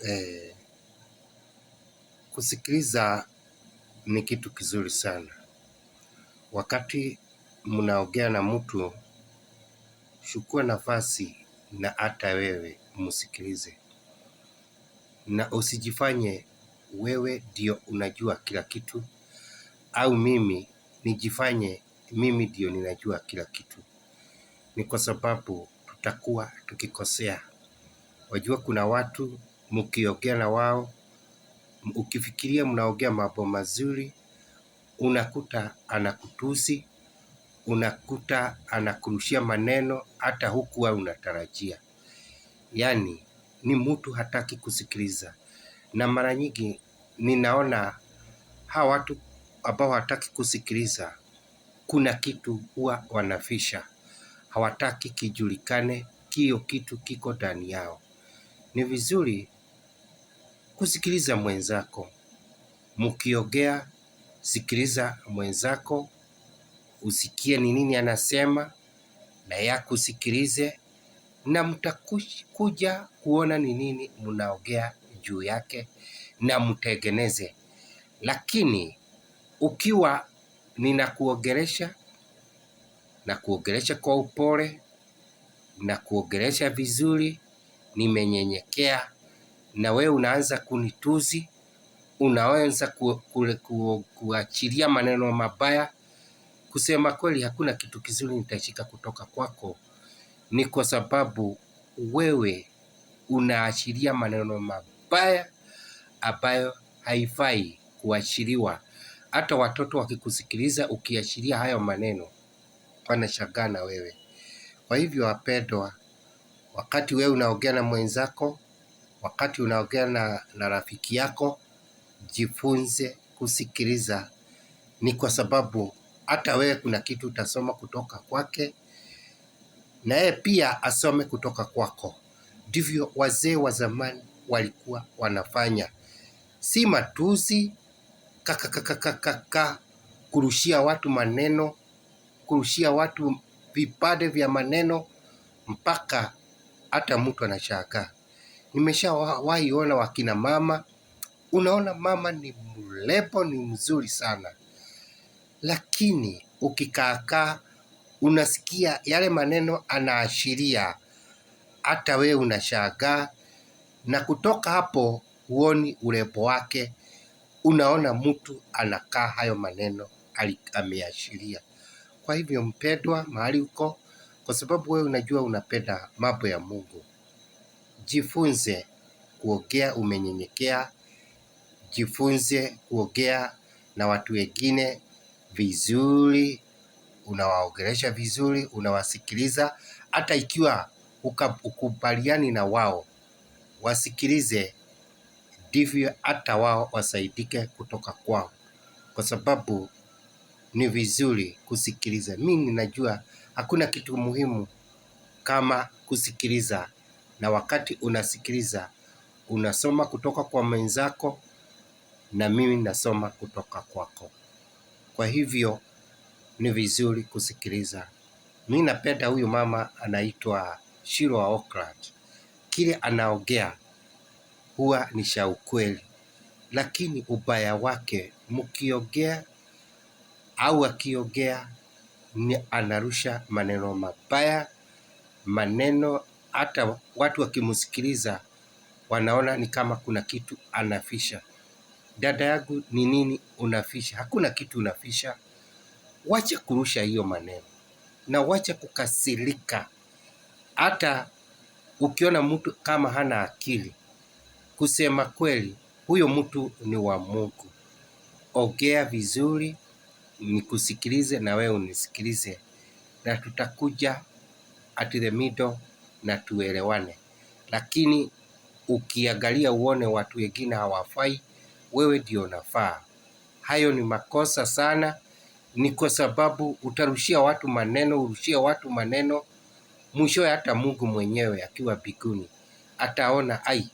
Eh, kusikiliza ni kitu kizuri sana. Wakati mnaongea na mtu, chukua nafasi na hata wewe msikilize, na usijifanye wewe ndio unajua kila kitu, au mimi nijifanye mimi ndio ninajua kila kitu. Ni kwa sababu tutakuwa tukikosea. Wajua kuna watu mkiongea na wao, ukifikiria mnaongea mambo mazuri, unakuta anakutusi, unakuta anakurushia maneno hata hukuwa unatarajia. Yaani ni mtu hataki kusikiliza, na mara nyingi ninaona hawa watu ambao hataki kusikiliza, kuna kitu huwa wanafisha, hawataki kijulikane kio kitu kiko ndani yao. Ni vizuri kusikiliza mwenzako, mkiongea sikiliza mwenzako, usikie ni nini anasema na yakusikilize, na mtakuja kuona ni nini mnaongea juu yake na mtengeneze. Lakini ukiwa ninakuongelesha na kuongelesha kwa upole na kuongelesha vizuri, nimenyenyekea, na wewe unaanza kunituzi, unaanza kuachilia maneno mabaya. Kusema kweli, hakuna kitu kizuri nitashika kutoka kwako, ni kwa sababu wewe unaashiria maneno mabaya ambayo haifai kuashiriwa. Hata watoto wakikusikiliza ukiashiria hayo maneno wanashangaa na wewe. Kwa hivyo, wapendwa, wakati wewe unaongea na mwenzako, wakati unaongea na rafiki yako, jifunze kusikiliza. Ni kwa sababu hata wewe kuna kitu utasoma kutoka kwake na yeye pia asome kutoka kwako. Ndivyo wazee wa zamani walikuwa wanafanya, si matusi kakakakakaka, kurushia watu maneno, kurushia watu vipande vya maneno mpaka hata mtu anashangaa. Nimeshawahi ona wakina mama, unaona mama ni mrembo, ni mzuri sana, lakini ukikaakaa unasikia yale maneno anaashiria, hata wewe unashangaa, na kutoka hapo huoni urembo wake, unaona mtu anakaa hayo maneno ameashiria. Kwa hivyo mpendwa, mahali uko, kwa sababu wewe unajua unapenda mambo ya Mungu, jifunze kuongea umenyenyekea, jifunze kuongea na watu wengine vizuri, unawaongelesha vizuri, unawasikiliza, hata ikiwa ukubaliani na wao, wasikilize, ndivyo hata wao wasaidike kutoka kwao, kwa sababu ni vizuri kusikiliza. Mimi ninajua hakuna kitu muhimu kama kusikiliza, na wakati unasikiliza unasoma kutoka kwa mwenzako na mimi nasoma kutoka kwako. Kwa hivyo ni vizuri kusikiliza. Mi napenda huyu mama anaitwa Shiro wa Oakland. Kile anaongea huwa ni cha ukweli, lakini ubaya wake mkiongea au akiongea ni anarusha maneno mabaya, maneno hata watu wakimsikiliza wanaona ni kama kuna kitu anafisha. Dada yangu, ni nini unafisha? Hakuna kitu unafisha. Wacha kurusha hiyo maneno na wacha kukasirika. Hata ukiona mtu kama hana akili, kusema kweli, huyo mtu ni wa Mungu. Ongea vizuri, nikusikilize na wewe unisikilize, na tutakuja at the middle na tuelewane. Lakini ukiangalia uone watu wengine hawafai, wewe ndio unafaa. Hayo ni makosa sana, ni kwa sababu utarushia watu maneno, urushia watu maneno, mwishowe hata Mungu mwenyewe akiwa mbinguni ataona, ai,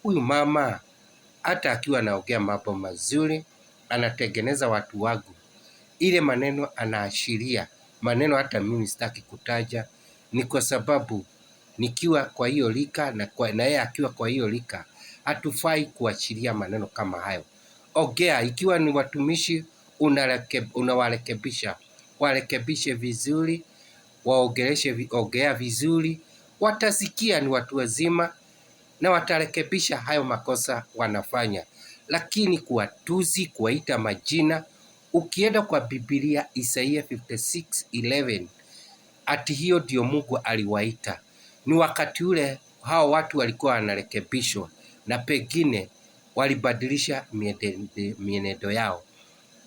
huyu mama hata akiwa anaongea mambo mazuri anatengeneza watu wangu, ile maneno anaashiria maneno hata mimi sitaki kutaja, ni kwa sababu nikiwa kwa hiyo lika na yeye akiwa kwa hiyo lika, Hatufai kuachilia maneno kama hayo. Ongea, ikiwa ni watumishi unawarekebisha, warekebishe vizuri, waongeleshe, ongea vizuri, watasikia ni watu wazima na watarekebisha hayo makosa wanafanya. Lakini kuwatuzi, kuwaita majina, ukienda kwa Biblia Isaia 56:11 ati hiyo ndio Mungu aliwaita. Ni wakati ule hao watu walikuwa wanarekebishwa na pengine walibadilisha mienendo yao.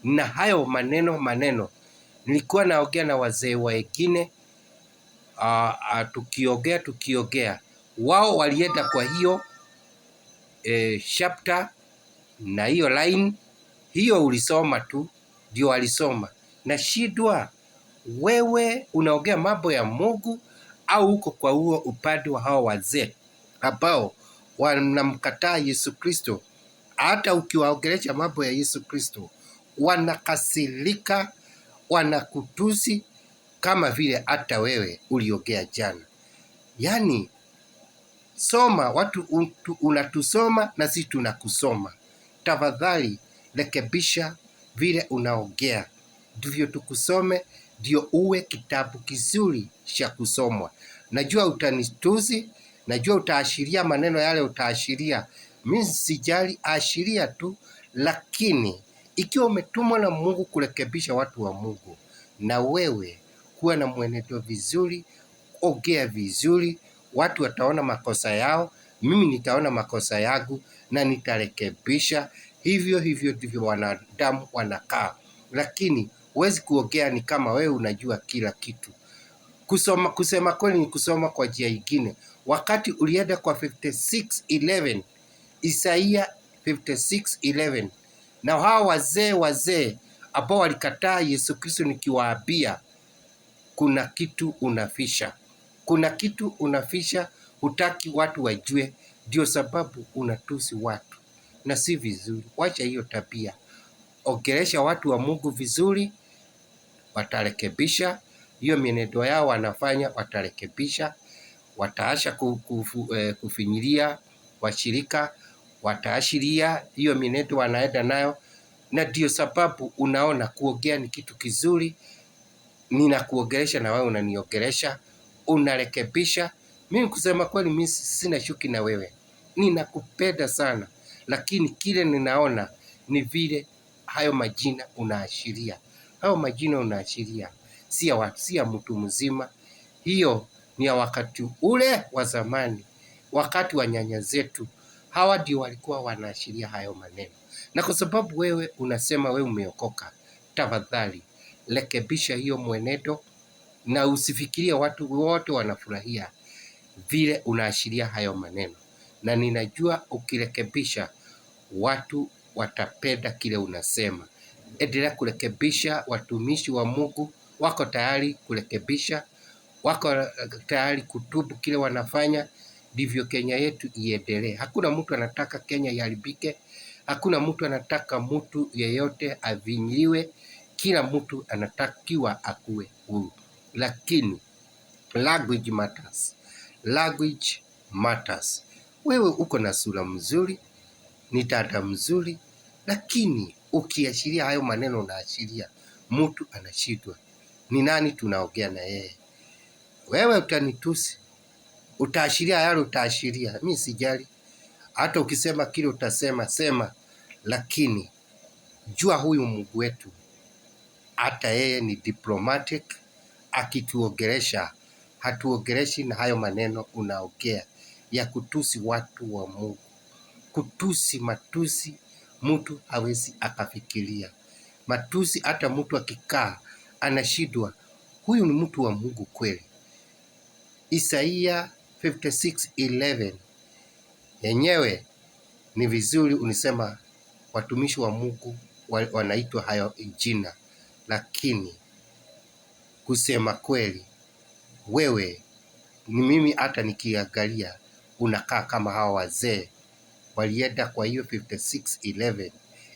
Na hayo maneno maneno, nilikuwa naongea na wazee wengine tukiongea wao walienda kwa hiyo chapter na hiyo line hiyo ulisoma tu ndio walisoma. Na shidwa wewe unaongea mambo ya Mungu au uko kwa huo upande wa hao wazee ambao wanamkataa Yesu Kristo? Hata ukiwaongelesha mambo ya Yesu Kristo wanakasirika, wanakutusi kama vile hata wewe uliongea jana. Yaani soma watu, unatusoma na sisi tunakusoma. Tafadhali rekebisha vile unaongea, ndivyo tukusome, ndio uwe kitabu kizuri cha kusomwa. Najua utanitusi, najua utaashiria maneno yale, utaashiria. Mimi sijali, ashiria tu, lakini ikiwa umetumwa na Mungu kurekebisha watu wa Mungu, na wewe kuwa na mwenendo vizuri, ongea vizuri, watu wataona makosa yao, mimi nitaona makosa yangu na nitarekebisha. Hivyo hivyo ndivyo wanadamu wanakaa, lakini huwezi kuongea ni kama wewe unajua kila kitu. Kusoma, kusema kweli ni kusoma kwa njia ingine. Wakati ulienda kwa 56:11 Isaia 56:11 na hawa wazee wazee ambao walikataa Yesu Kristo, nikiwaambia kuna kitu unafisha, kuna kitu unafisha, hutaki watu wajue, ndio sababu unatusi watu, na si vizuri. Wacha hiyo tabia, ongelesha watu wa Mungu vizuri, watarekebisha hiyo mienendo yao wanafanya, watarekebisha, wataasha kufinyilia washirika, wataashiria hiyo mienendo wanaenda nayo, na ndio sababu unaona kuongea ni kitu kizuri. Ninakuongelesha na wewe unaniongelesha, unarekebisha. Mimi kusema kweli, mimi sina shuki na wewe, ninakupenda sana, lakini kile ninaona ni vile hayo majina unaashiria, hayo majina unaashiria si ya si ya mtu mzima. Hiyo ni ya wakati ule wa zamani, wakati wa nyanya zetu. Hawa ndio walikuwa wanaashiria hayo maneno, na kwa sababu wewe unasema wewe umeokoka, tafadhali rekebisha hiyo mwenendo na usifikirie watu wote wanafurahia vile unaashiria hayo maneno, na ninajua ukirekebisha watu watapenda kile unasema. Endelea kurekebisha. Watumishi wa Mungu wako tayari kurekebisha, wako tayari kutubu kile wanafanya, ndivyo Kenya yetu iendelee. Hakuna mtu anataka Kenya iharibike, hakuna mtu anataka mtu yeyote avinyiliwe. Kila mtu anatakiwa akuwe huru, lakini language matters. Language matters. Wewe uko na sura mzuri, ni dada mzuri, lakini ukiashiria hayo maneno unaashiria mtu anashindwa ni nani tunaongea na yeye. Wewe utanitusi, utaashiria yale utaashiria, mi sijali. Hata ukisema kile utasema sema, lakini jua huyu Mungu wetu hata yeye ni diplomatic. Akituongelesha hatuongeleshi na hayo maneno unaongea ya kutusi watu wa Mungu, kutusi matusi mtu hawezi akafikiria matusi. Hata mtu akikaa anashindwa, huyu ni mtu wa Mungu kweli? Isaia 56:11 yenyewe ni vizuri unisema watumishi wa Mungu wanaitwa hayo jina, lakini kusema kweli, wewe ni mimi, hata nikiangalia unakaa kama hawa wazee walienda kwa hiyo 56:11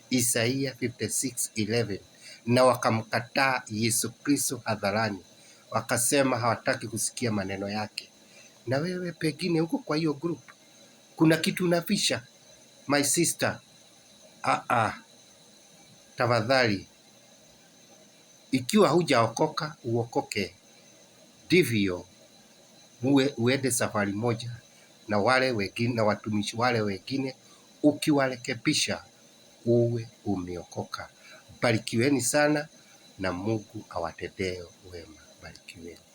Isaia 56:11 na wakamkataa Yesu Kristo hadharani, wakasema hawataki kusikia maneno yake. Na wewe pengine huko kwa hiyo group kuna kitu unafisha. My sister, tafadhali, ikiwa hujaokoka uokoke, ndivyo uwe uende safari moja na wale wengine na watumishi wale wengine, ukiwarekebisha uwe umeokoka. Barikiweni sana na Mungu awatendee wema. Barikiweni.